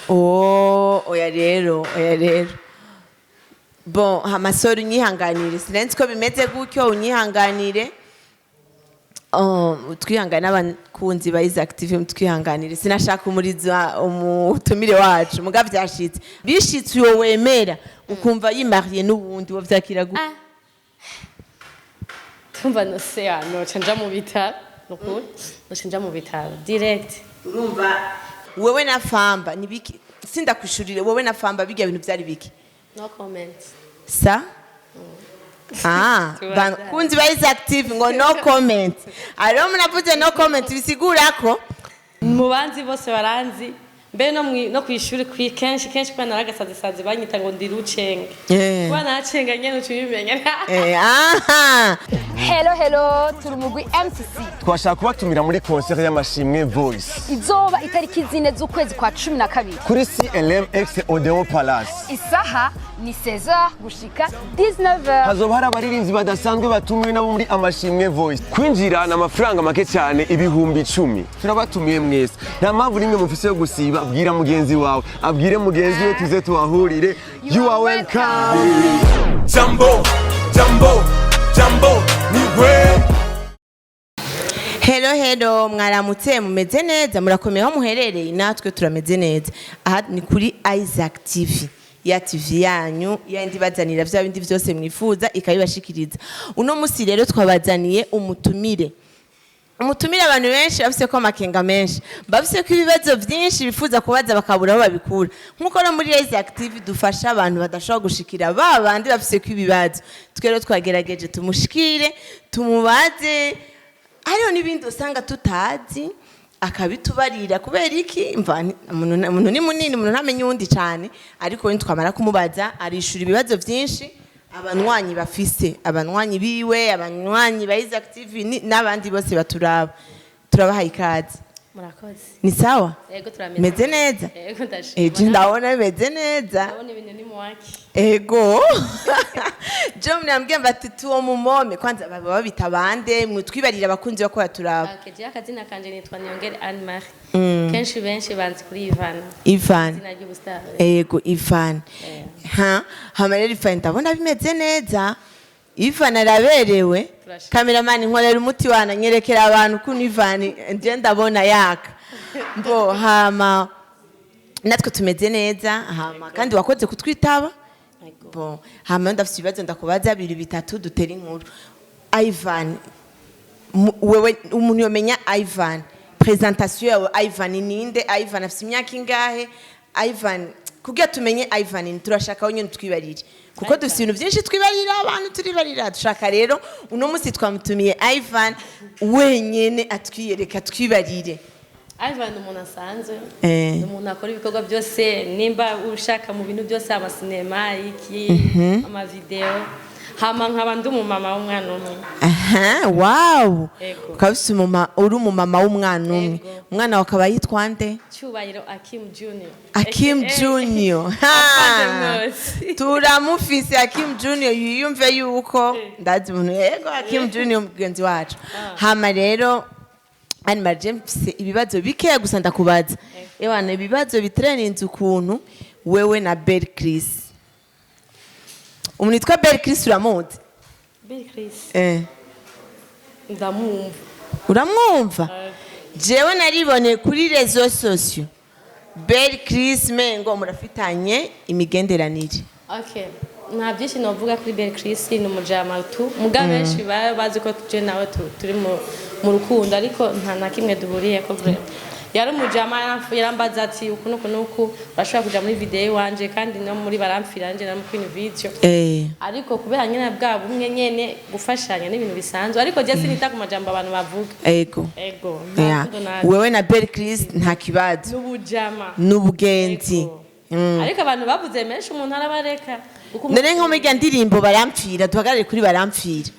Oh, oya rero, oya rero. Bon, amasori, unyihanganire, sinzi ko bimeze gutyo, unyihanganire. Oh, twihangane n'abakunzi ba Isaac TV, mutwihanganire, sinashaka umuriza umutumire wacu, muga vyashitse, bishitse, uwo wemera ukumva yimariye n'uwundi, wo vyakira gute? Ah. Tumva nose ya noca nja mu bitaro, nukuri noca nja mu bitaro direct. Urumva wewe na Famba nibiki? Sindakwishurire, wowe na Famba bijya bintu byari biki? No comment. Sa ah. Tubaza. Bakunzi ba Isaac TV, ngo no comment. Ariho munavuze no comment, bisigura ko Mu banzi bose baranzi mbe no kwishuri kenshi kenshi kubera naragasazisazi banyita ngo ndi rucenge. Kuba nacenga nyene uca ubimenya. Aha. Hello, hello, turi umugwi MCC. Twashaka kubatumira muri concert y'Amashimwe Voice. Izoba itariki 4 z'ukwezi kwa 12. Kuri CLM ex Odeo Palace. Isaha ni 16h gushika 19h. Hazoba hari abaririmbyi badasanzwe batumiwe nabo muri Amashimwe Voice. Kwinjira ni amafaranga make cyane, 10,000. Turabatumiye mwese, nta mpamvu n'imwe mufise yo gusiba. Bwira mugenzi wawe, abwire mugenzi we, tuze tuhahurire. You are welcome. Jambo, jambo, jambo, niwe. Hello, hello, mwaramutse, mumeze neza, murakomeye aho muherereye? Natwe turameze neza. Aha ni kuri Isaac TV, ya TV yanyu yandi bazanira vya bindi vyose mwifuza ikabibashikiriza. Uno musi rero twabazaniye umutumire, umutumire abantu benshi bafise ko amakenga menshi, bafise ko ibibazo byinshi bifuza kubaza bakabura aho babikura. Nk'uko no muri Isaac TV dufasha abantu badashobora gushikira ba bandi bafise ko ibibazo, twe rero twagerageje tumushikire, tumubaze. Hariho n'ibindi usanga tutazi, akabitubarira. Kubera iki? Mva umuntu ni munini, umuntu ntamenya uwundi cyane, ariko we twamara kumubaza arishura ibibazo byinshi abanywanyi bafise, abanywanyi biwe, abanywanyi ba Isaac TV n'abandi bose baturaba. Turabahaye ikaze. Murakoze. Ni sawa? Yego, turameze. Meze neza? Yego, ndashima. Ejo ndabona bimeze neza. Ndabona ibintu ni muwaki. Ego, jo mnambwiye bati tuwo mumome kwanza baba babita bande? Mwitwibarira abakunzi bako baturaba. Okay, jewe akazina kanje nitwa Niyongere Anne Marie, kenshi benshi banzi kuri Ivana. Ivan. Izina ry'ubustar. Ego, Ivan. Ha hama rero Ivan, ndabona bimeze neza, Ivan araberewe. Turashima. Cameraman, nkorera umuti wana, nyerekera abantu ukuntu Ivan nje ndabona yaka mbo. Hama natwe tumeze neza, hama kandi wakoze kutwitaba. Ego. Bon, hama ndafite ibibazo ndakubaza bibiri bitatu, dutera inkuru. Ivan, wewe umuntu yomenya Ivan, présentation yawe, Ivan ninde? Ivan afite imyaka ingahe? Ivan, kugira tumenye Ivan, turashaka nyine twibarire, kuko dufite ibintu byinshi twibarira abantu, turibarira. Dushaka rero uno munsi twamutumiye Ivan wenyene atwiyereka, twibarire. Ivan ni umuntu asanzwe. Eh. Ni umuntu akora ibikorwa byose, nimba ushaka mu bintu byose, amasinema, iki, amavideo. Hama nkaba ndi umumama w'umwana umwe. Aha, wow. Ego. Ukaba ufise uri umumama w'umwana umwe. Ego. Umwana wawe akaba yitwa nde? Cyubahiro Akim Junior. Akim AKA Junior. Afande Mwose. Turamufise Akim Junior, yiyumve yuko ndazi umuntu. Yego, Akim Junior mugenzi wacu. Hama rero Anne Marie, mfise ibibazo bikeya gusa ndakubaza. Ewana, ibibazo bitreninze ukuntu wewe na Bel Chris. Umuntu yitwa Bel Chris uramuzi? Bel Chris? Eh. Ndamwumva. Uramwumva? Jewe nariboneye kuri réseaux sociaux, Bel Chris mengo murafitanye imigenderanire. Okay, nta byinshi novuga kuri Bel Chris, ni umujama tu, muga benshi baba bazi ko tuje nawe turi mu rukundo, ariko nta na kimwe duhuriye ko vraiment. Yari umujama, yarambaza ati uku nuku nuku, urashobora kuja muri video iwanje, kandi no muri Baramfira nje na mu Queen Video. Ariko kubera nyene bwa bumwe nyene, gufashanya n'ibintu bisanzwe, ariko je sinita ku majambo abantu bavuga. Ego. Ego, nta rukundo Wewe na Bel Chris nta kibazo? N'ubujama. N'ubugenzi. Ego. Ariko abantu bavuze menshi, umuntu arabareka. Kuko None nko muri irya ndirimbo Baramfira, duhagarare kuri Baramfira.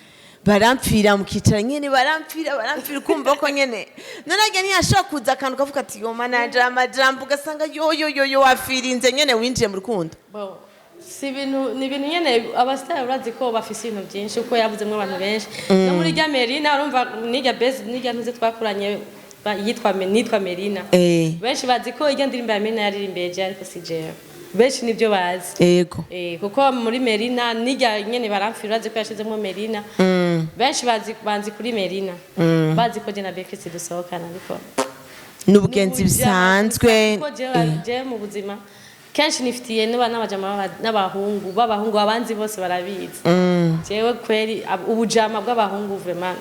Baramfira, mukicara nyene, baramfira, baramfira, ukumva ko nyene none arya ntiyashobora kuza akantu kavuga ati yo manager, amajambo ugasanga yo yo yo yo, wafirinze nyene, winjiye mu rukundo. Bon, si ibintu, ni ibintu nyene abasitari urazi ko bafise ibintu byinshi, kuko yavuzemwo abantu benshi no muri rya Merina, urumva nirya base nirya ntuze twakuranye. Yitwa nitwa Melina. Benshi bazi ko irya ndirimbo ya Melina yaririmbiye je, ariko si jewe. Benshi nibyo bazi. Kuko muri Melina nijya nyene baramfira, bazi ko yashizemo Melina. Benshi bazi, banzi kuri Melina, bazi ko je na Beatrice dusohokana, ariko N'ubugenzi bisanzwe. Kuko jewe mu buzima kenshi nifitiye n'abajama n'abahungu, b'abahungu abanzi bose barabizi. Jewe kweri ubujama bw'abahungu vraiment,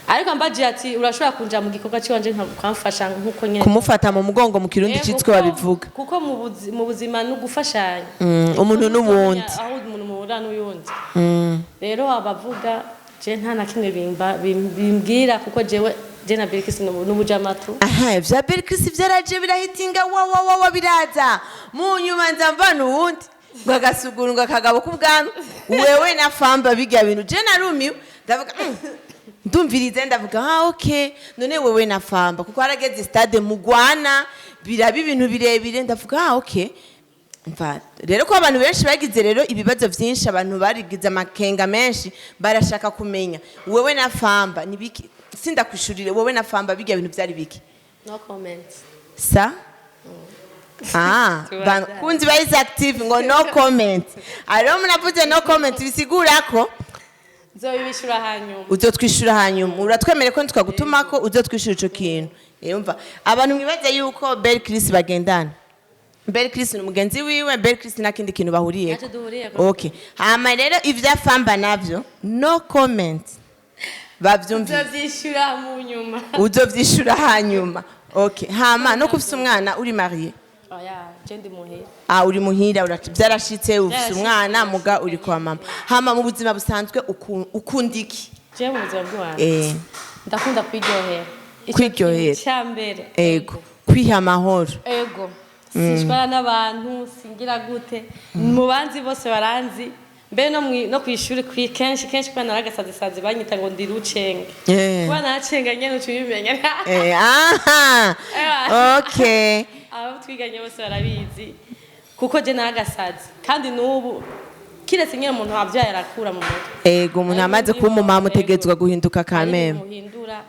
ariko mbagiye ati urashobora kunja mu gikorwa ciwanje nkamfasha nkuko nyene Kumufata mu mugongo mu Kirundi citwe babivuga. Kuko mu buzima ni ugufashanya. Umuntu n'uwundi. Aho umuntu muhura n'uyundi rero abavuga, je nta na kimwe bimbwira, kuko jewe je na Berkisi n'ubujamatu. Aha vya Berkisi vyaraje birahitinga, wa wa wa wa, biraza mu nyuma nza mvana uwundi ngo agasuguru, ngo akagabo k'ubwanwa, wewe na Famba bijya bintu. Je narumiwe, ndavuga, ndumvirize, ndavuga: "Ah, okay, none wewe na Famba kuko harageze stade mugwana, biraba ibintu birebire." Ndavuga: "Ah, okay." Mva rero ko abantu benshi bagize rero ibibazo byinshi, abantu barigize amakenga menshi, barashaka kumenya wewe na Famba nibiki. Sindakwishurire, wowe na Famba bijya bintu byari biki? No comment. Sa ah. Tubaza. Bakunzi ba Isaac TV, ngo no comment. Ariho munavuze no comment, bisigura ko Nzobibishura hanyuma. Uzotwishura hanyuma. Uratwemere ko ntitwagutuma ko uzotwishura ico kintu. Yumva abantu mwibaza yuko Bel Chris bagendana, Bel Chris ni umugenzi wiwe, Bel Chris nta kindi kintu bahuriyeko. Ntacyo duhuriyeko. Okay, hama rero ivya Famba navyo no comment, bavyumvise. Nzovyishura mu nyuma. Uzovyishura hanyuma, okay. Hama no kufisa umwana, uri marié? Oya, je ndi muhira. Ah, uri muhira, vyarashitse ufise Vyarashitse, umwana, muga vyarashitse. uri kwa mama. Hama mu buzima busanzwe ukunda iki? Je mu buzima bw'iwanje ndakunda kwiryohera. Ico Kwiryohera. kintu ca mbere. Ego, kwiha amahoro. Ego, sinshwana n'abantu, singira gute, mu banzi bose baranzi, mbere no kw'ishuri kenshi kenshi kubera naragasazisazi banyita ngo ndi rucenge. Kuba naracenga nyene uca ubimenya. Aha. Okay. Abo twiganye bose barabizi, kuko je naragasazi, kandi n'ubu kiretse nyene umuntu wavyaye arakura mu mutwe. Ego, umuntu amaze kuba umumama utegerezwa guhinduka kameme. Muhindura.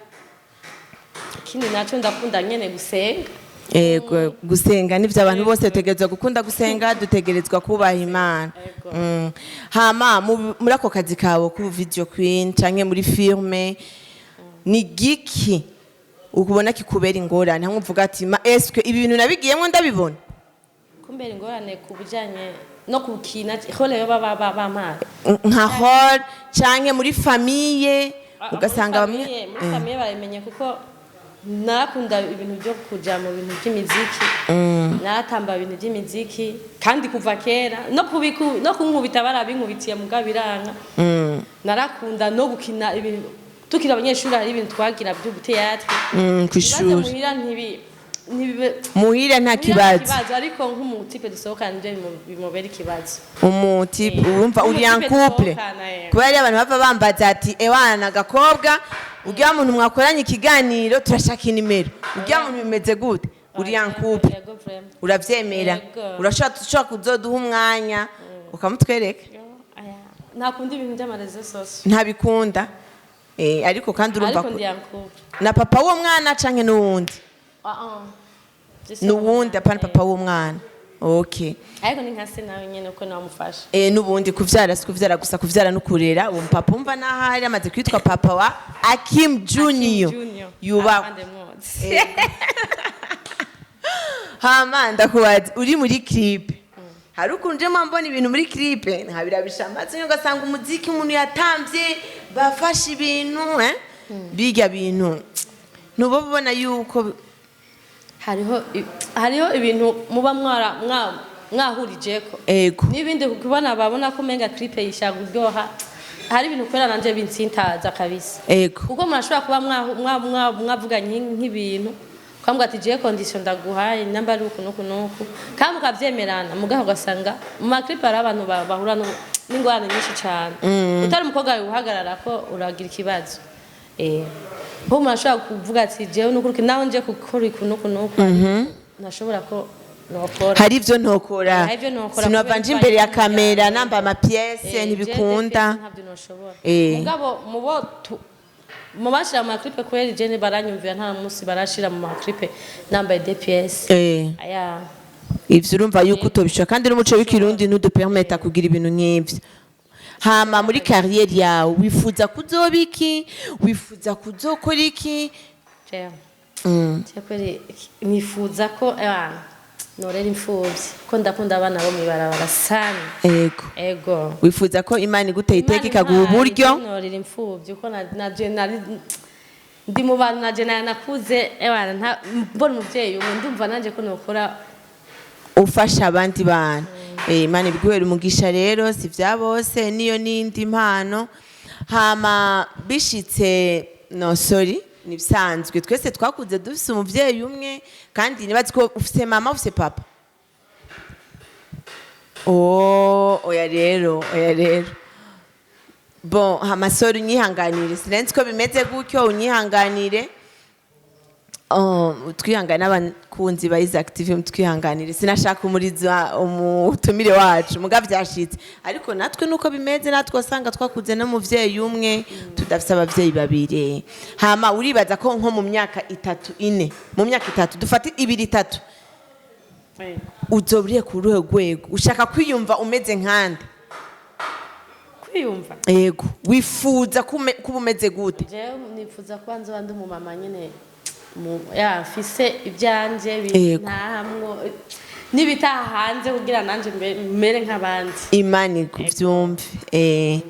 Ikindi naco, ndakunda nyene gusenga. Ego, gusenga nivyo, abantu bose dutegerezwa gukunda gusenga, dutegerezwa kubaha Imana. Ego. Hama muri ako kazi kawe ku video queen canke muri filme, ni giki ukubona kikubera ingorane, hamwe uvuga ati: "Ma eske ibi bintu nabigiyemwo ndabibona?" Kumbera ingorane ku bijanye no kukina rôle yo baba bampaye? Nka rôle canke muri famille, ugasanga bamwe Muri famille barabimenye, kuko narakunda ibintu byo kuja mu bintu by'imiziki, naratamba ibintu by'imiziki kandi kuva kera, no kunkubita barabinkubitiye mugabo biranka. Narakunda no gukina ibintu, tukiri abanyeshuri hari ibintu twagira by'ubuteyatre. Kw'ishuri. Muhira ntibi ntibibe Muhira nta muhira nta kibazo. Kibazo, ariko nk'umu type dusohokana nivyo bimubera ikibazo. Umu type urumva uri en Umu type couple? dusohokana, eh. Kubera ari abantu bava bambaza ati: "Ewana gakobwa, ujya muntu mwakoranye ikiganiro, turashaka inimero, ujya muntu bimeze gute?" Uri en couple? Yego, vraiment. Uravyemera? Yego. Urashobora, ushobora kuzoduha umwanya ukamutwereka? Aya, ntakunda ibintu by'ama réseaux sociaux. Ntabikunda. Ariko kandi urumva Ariko ko ndi en couple. Na papa w'uwo mwana canke n'uwundi? Ah, ah. Je N'uwundi, apana papa w'umwana, okay. Ariko ni nka se nawe nyene, uko namufasha. N'ubundi kuvyara si kuvyara gusa, kuvyara no kurera. Uwo papa umva n'ahari amaze kwitwa papa wa Akim Junior. Junior. Yubahwe. Afande Mwozi. Hama ndakubaza, uri muri clip, hari ukuntu je mbona ibintu muri clip nkabirabisha amaso, ugasanga umuziki umuntu yatamvye bafashe ibintu, bijya bintu ntuba ubona yuko Hariho ibintu muba mwahurijeko n'ibindi kubona babona ko umenga clip yishaka kuryoha. Hari ibintu kubera nanje binsintaza kabisa, kuko murashobora kuba mwavuganye nk'ibintu, ukambwira ati: "Jewe condition ndaguhaye namba ari uku nuku nuku," kandi mukavyemerana, mugaho ugasanga mu ma clip hari abantu bahura n'ingorane nyinshi cane. Utari umukobwa wawe uhagarara ko uragira ikibazo. Nko murashobora kuvuga ati: "Jewe nukuri nawe nje gukora iku nuku nuku, ntashobora ko nokora." Hari ivyo ntokora. Hari ivyo ntokora Sinova kubera nje imbere ya ibijanye kamera n'umuryango. namba ama pièces, ntibikunda. Ntabyo noshobora. Mugabo mubo Mu bashira mu ma clip kweri, jene baranyumvira, nta munsi barashira mu ma clip nambaye DPS. Aya. Ivyo urumva yuko utobishobora, kandi n'umuco w'Ikirundi ntudupermeta kugira ibintu nk'ivyo. Hama muri carrière yawe wifuza kuzoba iki? Wifuza kuzokora iki? Jewe je kweri nifuza ko norera imfuvyi, ko ndakunda abana bo mwibarabara sana. Ego. Wifuza ko Imana iguteye iteka, Imana ikaguha impaye, uburyo. Norera imfuvyi, ko na je nari ndi mu bantu, naje nakuze ewana mbona umuvyeyi umwe, ndumva nanje ko nokora. Ufasha abandi bantu. Imana ibiguhera umugisha. Rero si vya bose, niyo n'indi mpano. Hama bishitse, no sorry, ni bisanzwe, twese twakuze dufise umuvyeyi umwe, kandi nibazi ko ufise mama, ufise papa. Oh, oya rero, oya rero. Bon, hama sorry, unyihanganire, sinzi ko bimeze gutyo, unyihanganire. Oh, twihangane n'abakunzi ba Isaac TV, mutwihanganire, sinashaka umuriza umutumire wacu, muga vyashitse. Ariko natwe nuko bimeze, natwe wasanga twakuze n'umuvyeyi umwe, tudafise abavyeyi babiri. Hama uribaza ko nko mu myaka 3, 4, mu myaka 3, dufate 2, 3, uzoburiye ku ruhe rwego? Ushaka kwiyumva umeze nkande? Kwiyumva? Yego, wifuza kuba umeze gute? Jewe nifuza kuba nzoba ndi umumama nyene ya mfise ibyanje bintahamwo n'ibitaha hanze, kugira nanje mere nk'abandi. Imana ikuvyumve.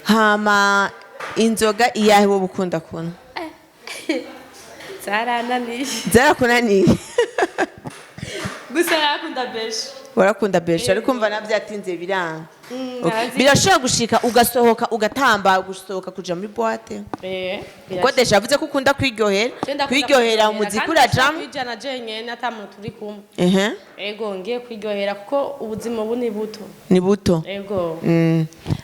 Hama inzoga iyahe wowe ukunda kunywa? Zarananiye. Zarakunaniye? Gusa narakunda besha. Warakunda besha, ariko umva navyatinze biranga. Okay. Narazi- Birashobora gushika ugasohoka, ugatamba, gusohoka kuja muri boîte? Kuko déjà avuze ko ukunda kwiryohera. Je ndakunda Kwiryohera, umuziki kandi urajamwo. kwijana jenyene ata muntu turi kumwe. Ego, ngiye kwiryohera kuko ubuzima ubu ni buto. Ni buto. Ego.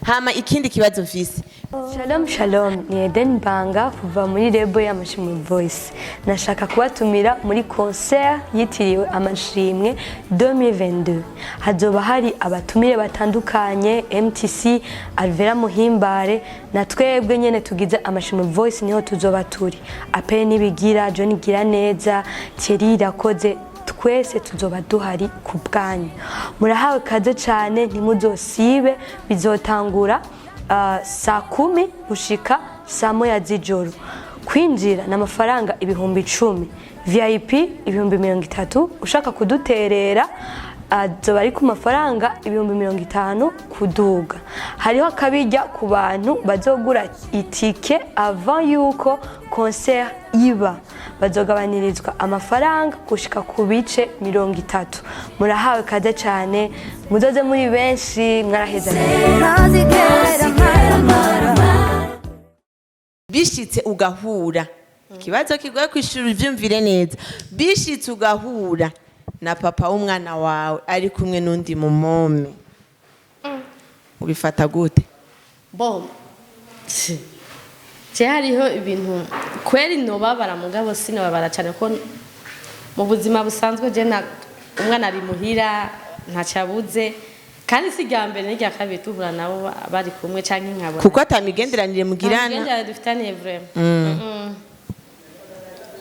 Hama ikindi kibazo mfise. Shalom shalom, ni Eden Banga kuva muri label y'Amashimwe Voice. Nashaka kubatumira muri concert yitiriwe Amashimwe 2022. Hazoba hari abatumire batandukanye, MTC, Alvera Muhimbare na twebwe nyene tugize Amashimwe Voice, niho tuzoba turi. Apele Nibigira, John Giraneza, Thierry Irakoze, twese tuzoba duhari ku bwanyu. Murahawe kaze cyane, ntimuzosibe. Bizotangura saa 10 gushika saa 1 z'ijoro. Kwinjira ni amafaranga 10,000, VIP 30,000. Ushaka kuduterera azoba ari ku mafaranga 50,000 kuduga. Hariho akabirya ku bantu bazogura itike avant yuko concert iba, bazogabanirizwa amafaranga gushika ku bice 30. Murahawe kaze cyane, muzoze muri benshi, mwaraheza. Ntazigera mpara. Bishitse ugahura, ikibazo kigoye kwishura, uvyumvire neza, bishitse ugahura na papa w'umwana wawe ari kumwe n'undi mumome, ubifata gute? Bon, je hariho ibintu kweri nobabara, mugabo sinobabara cyane, ko mu buzima busanzwe je na umwana ari muhira, ntacyabuze, kandi si irya mbere n'irya kabiri duhura nabo bari kumwe canke nkabona. Kuko atamigenderanire mugirana. Nta migenderanire dufitaniye vraiment.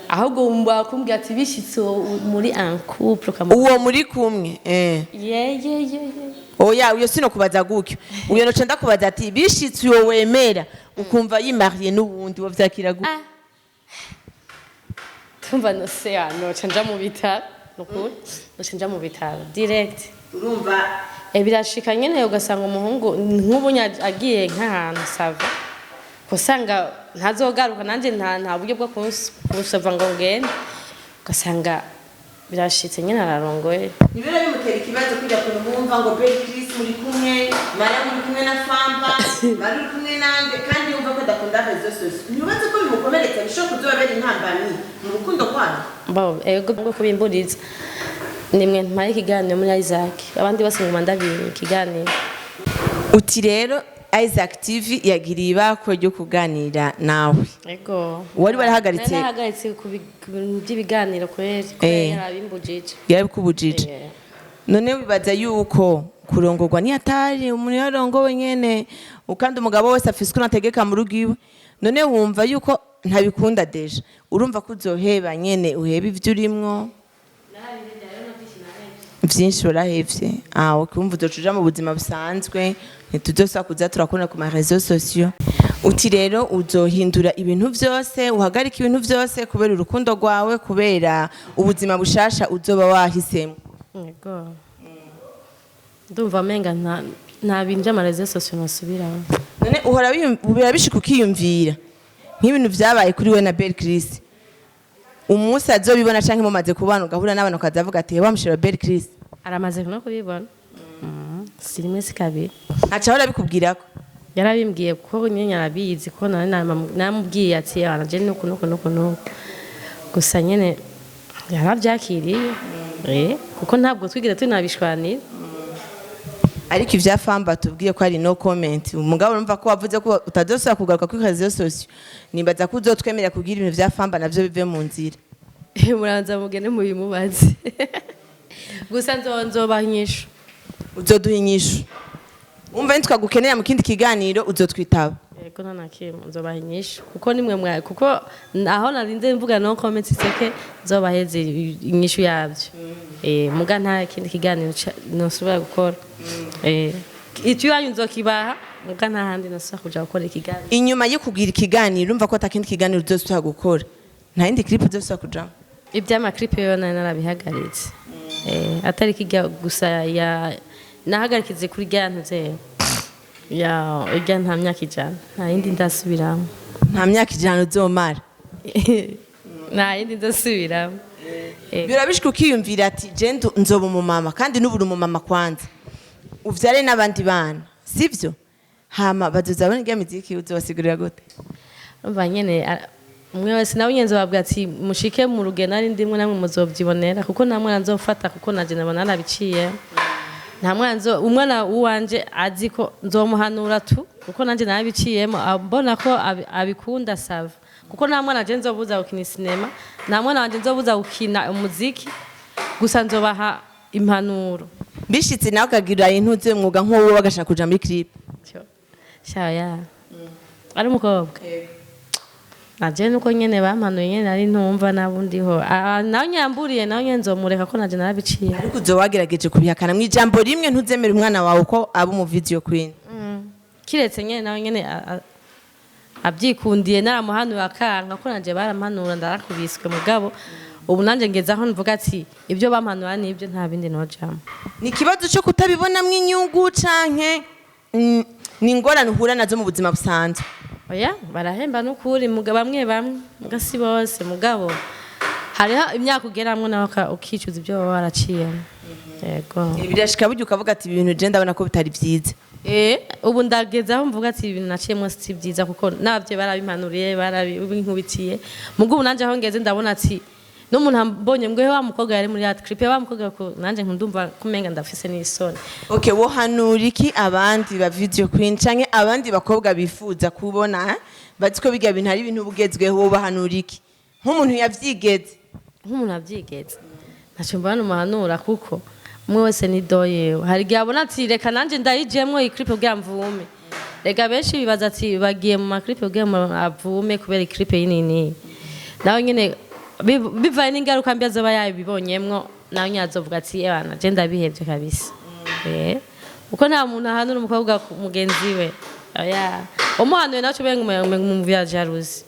Ahubwo wumva kumbwira ati bishitse uwo muri en couple Uwo muri kumwe. Ye ye ye ye. Oya, uyo sino kubaza gutyo, uyo noca ndakubaza ati bishitse uwo wemera ukumva yimariye n'uwundi, wo vyakira gute? Ah. Tumva no se ya noca nja mu bitaro, nukuri noca nja mu bitaro direct. Urumva. Birashika nyene ugasanga umuhungu nk'ubu agiye nk'ahantu, ça va, usanga ntazogaruka, nanje nta buryo bwo kunsova ngo ngende, ugasanga birashitse nyene ararongoye. Ntibira bimutera ikibazo kujya kuntu bumva ngo Bel Chris muri kumwe, Maria muri kumwe na Famba, Mari uri kumwe nande, kandi yumva ko adakunda réseaux sociaux? Ntibaze ko bimukomeretsa, bishobora kuzobabera intambamyi mu rukundo rwanyu? Bo ego, ngo kubimburiza nimwe mpaye ikiganiro muri Isaac, abandi bose nguma ndabimpa ikiganiro. Uti rero Isaac TV yagiriye ibako ryo kuganira nawe. Ego. Wari warahagaritse? Nari narahagaritse ku bintu by'ibiganiro kweri, kubera yarabimbujije. Yarabikubujije? None wibaza yuko kurongorwa ni atari umuntu yarongowe nyene, kandi umugabo wese afise ukuntu ategeka mu rugo iwe. None wumva yuko ntabikunda déjà, urumva ko uzoheba nyene, uheba ivyo urimwo vyinshi warahevye. Ah, okay, wumva uzoca uja mu buzima busanzwe, ntituzosubira kuza turakubona ku ma réseaux sociaux. Uti rero uzohindura ibintu vyose, uhagarika ibintu vyose kubera urukundo rwawe, kubera ubuzima bushasha uzoba wahisemo. Yego, ndumva amenga nta bintu by'ama réseaux sociaux nosubiramo. None uhora birabishika ukiyumvira nk'ibintu vyabaye kuri we na Belle Chris, umunsi azobibona canke mumaze kubana, ugahura n'abantu ukazavuga ati: "Wa mushira Belle Chris"? Aramaze no kubibona. Si rimwe si kabiri. Ntaca ahora abikubwirako? Yarabimbwiye kuko nyine arabizi ko nari namubwiye ati: "Ana je nuku nuku nuku nuku." Gusa nyine yarabyakiriye, kuko ntabwo twigeze tunabishwanira. Ariko ivya famba tubwiye ko ari no comment. Umugabo urumva ko wavuze ko utazosubira kugaruka kuri réseaux sociaux, nibaza ko uzotwemerera kugira ibintu vya famba navyo bive mu nzira. Muranza mugende mubimubaze, gusa nzobaha inyishu. Uzoduha inyishu. Umva, nitwagukenera mu kindi kiganiro uzotwitaba? Yego, nta nakimwe, nzobaha inyishu kuko nimwe mwa kuko aho narinze mvuga no comment seke, nzobaheze inyishu yabyo. Muga nta kindi kiganiro nosubira gukora. Icyo yanyu nzokibaha, muga nta handi nosubira kuja gukora ikiganiro. Inyuma yo kugira ikiganiro, urumva ko atakindi kiganiro uzosubira gukora, nta yindi clip uzosubira kujamo? Iby'ama clip yo nari narabihagaritse. Atari kijya gusa ya nahagarikize kuri rya ntuze ya irya nta myaka 100, nta yindi ndasubiramo. Nta myaka 100 uzomara? Nta yindi ndasubiramo. Birabishika ukiyumvira ati: "Je nzoba umumama", kandi n'ubu uri umumama, kwanza uvyare n'abandi bana, sivyo? Hama bazoza babona irya miziki, uzobasigurira gute? Umva nyene, umwe wese nawe nyene nzobabwira ati: "Mushike mu rugendo ari ndimwe, namwe muzovyibonera", kuko nta mwana nzofata, kuko naje nabona narabiciye. Nta mwana nzo umwana uwanje azi ko nzomuhanura tu, kuko nanje narabiciyemo, mbona ko abikunda, ça va. Kuko nta mwana je nzobuza gukina sinema, nta mwana wanje nzobuza gukina umuziki, gusa nzobaha impanuro. Bishitse nawe ukagira intuze mwuga nk'uwo, bagashaka kuja muri clip? Cyo shaya ari umukobwa naje nuko nyene bampanuye nyene nari ntumva nabundiho. Nawe nyamburiye, nawe nyene nzomureka ko naje narabiciye. Ariko uzoba wagerageje kubihakana mu ijambo rimwe, ntuzemere umwana wawe ko aba umu video queen? Kiretse nyene nawe nyene abyikundiye, naramuhanuye akanka, ko nanje barampanura ndarakubiswe, mugabo ubu nanje ngeze aho mvuga ati ibyo bampanura nibyo, nta bindi nojamo. Ni ikibazo cyo kutabibonamwo inyungu canke ni ingorane uhura nazo mu buzima busanzwe? Oya, barahemba n'ukuri, muga bamwe bamwe, muga si bose. Mugabo hariho imyaka ugeramwo nawe ukicuza ibyo waba waraciyemo, yego. Birashika burya ukavuga ati: "Ibintu je ndabona ko bitari vyiza"? Ubu ndageze aho mvuga ati ibintu naciyemo si byiza, kuko n'abavyeyi barabimpanuriye, barabinkubitiye. Muga ubu nanje aho ngeze ndabona ati n'umuntu ambonye mbwe wa mukobwa yari muri art clip, wa mukobwa nanje ndumva kumenga ndafise n'isoni. Okay, wohanura iki abandi ba video queen canke abandi bakobwa bifuza kubona, bazi ko biga bintu ari ibintu bugezweho? Wobahanura iki nk'umuntu yavyigeze? Nk'umuntu abyigeze, ntacyo mbona umuhanura, kuko umwe wese ni do yewe. Hari igihe abona ati: "Reka nanjye ndayijemwo iyi clip kugira mvume." Reka benshi bibaza ati bagiye mu ma clip kugira ngo avume kubera i clip yinini. Nawe nyine bivanye n'ingaruka mbi azoba yabibonyemwo, nawe nyine azovuga ati: "Ebana, je ndabihevye kabisa." Kuko nta muntu ahanura umukobwa ku mugenzi we, oya, umuhanuye nawe umenga mu vya jalousie.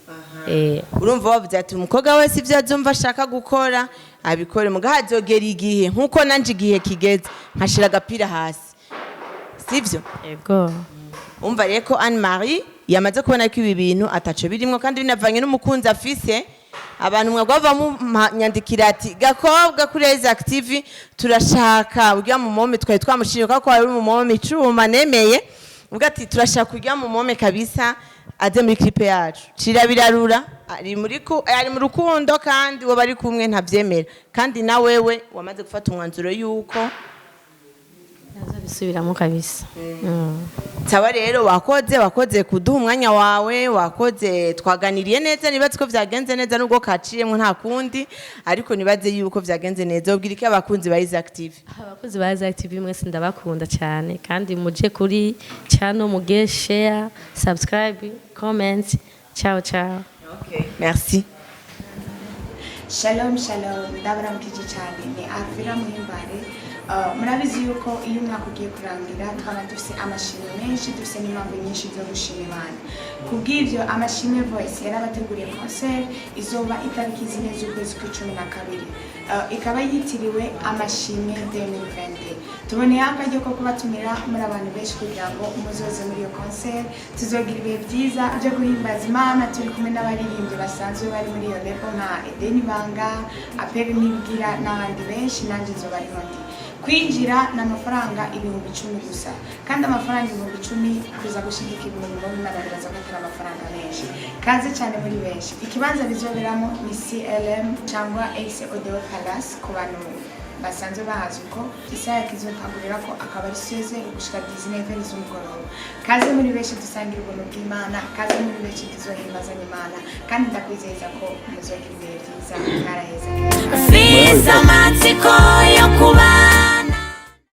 Urumva wavuze ati umukobwa wese ibyo azumva ashaka gukora abikore, muga hazogera igihe nkuko nanje igihe kigeze nkashira agapira hasi, sivyo? Yego. Umva rero ko Anne Marie yamaze kubona ko ibi bintu ataco birimwo, kandi binavanye n'umukunzi afise. Abantu mwagwava munyandikira ati: "Gakobwa kuri Isaac TV turashaka urya mu mome twari twamushiriye ko wari mu mome icuma nemeye." Ubwo ati: "Turashaka urya mu mome kabisa aze muri clip yacu." Cira birarura, ari muri ku ari mu rukundo, kandi uwo bari kumwe ntavyemera, kandi na wewe wamaze gufata umwanzuro yuko Ntazobisubiramo kabisa. Sawa rero, wakoze kuduha umwanya wawe, wakoze, twaganiriye neza. Nibaze ko vyagenze neza nubwo kaciyemwo, nta kundi, ariko nibaze yuko vyagenze neza. Ubwira iki abakunzi ba Isaac TV? Abakozi ba Isaac TV mwese ndabakunda cyane, kandi muje kuri channel muge share, subscribe, comment. Ciao ciao. Okay. Merci. Shalom shalom, ndabaramukije cyane, ni Alvira Muhimbare. Murabizi yuko iyo umwaka ugiye kurangira twaba dufise amashimwe menshi, dufise n'impamvu nyinshi zo gushima Imana. Kubw'ivyo, Amashimwe Voice yarabateguriye concert izoba itariki 4 z'ukwezi kw'icumi na kabiri, ikaba yitiriwe Amashimwe 2020. Tuboneyeho akaryo ko kubatumira muri abantu benshi kugira ngo muzoze muri iyo concert. Tuzogira ibihe byiza byo guhimbaza Imana turi kumwe n'abaririmbyi basanzwe bari muri iyo label nka Edeni Banga, Aperi Nibwira n'abandi benshi. Nanjye nzoba ariho ndi. Kwinjira ni amafaranga 10,000 gusa, kandi amafaranga 10,000 kuza gushyigikira umurimo w'Imana biraza ko atari amafaranga menshi. Kaze cyane muri benshi. Ikibanza bizoberamo ni CLM cyangwa Ace Odeo Palace ku bantu basanzwe bahazi uko. Isaha kizotangurira ko akaba ari 16 gushika 19 z'umugoroba. Kaze muri benshi dusangira ubuntu bw'Imana, kaze muri benshi tuzohimbazanya Imana, kandi ndakwizeza ko muzogira ibihe byiza. Mwaraheza. Fils.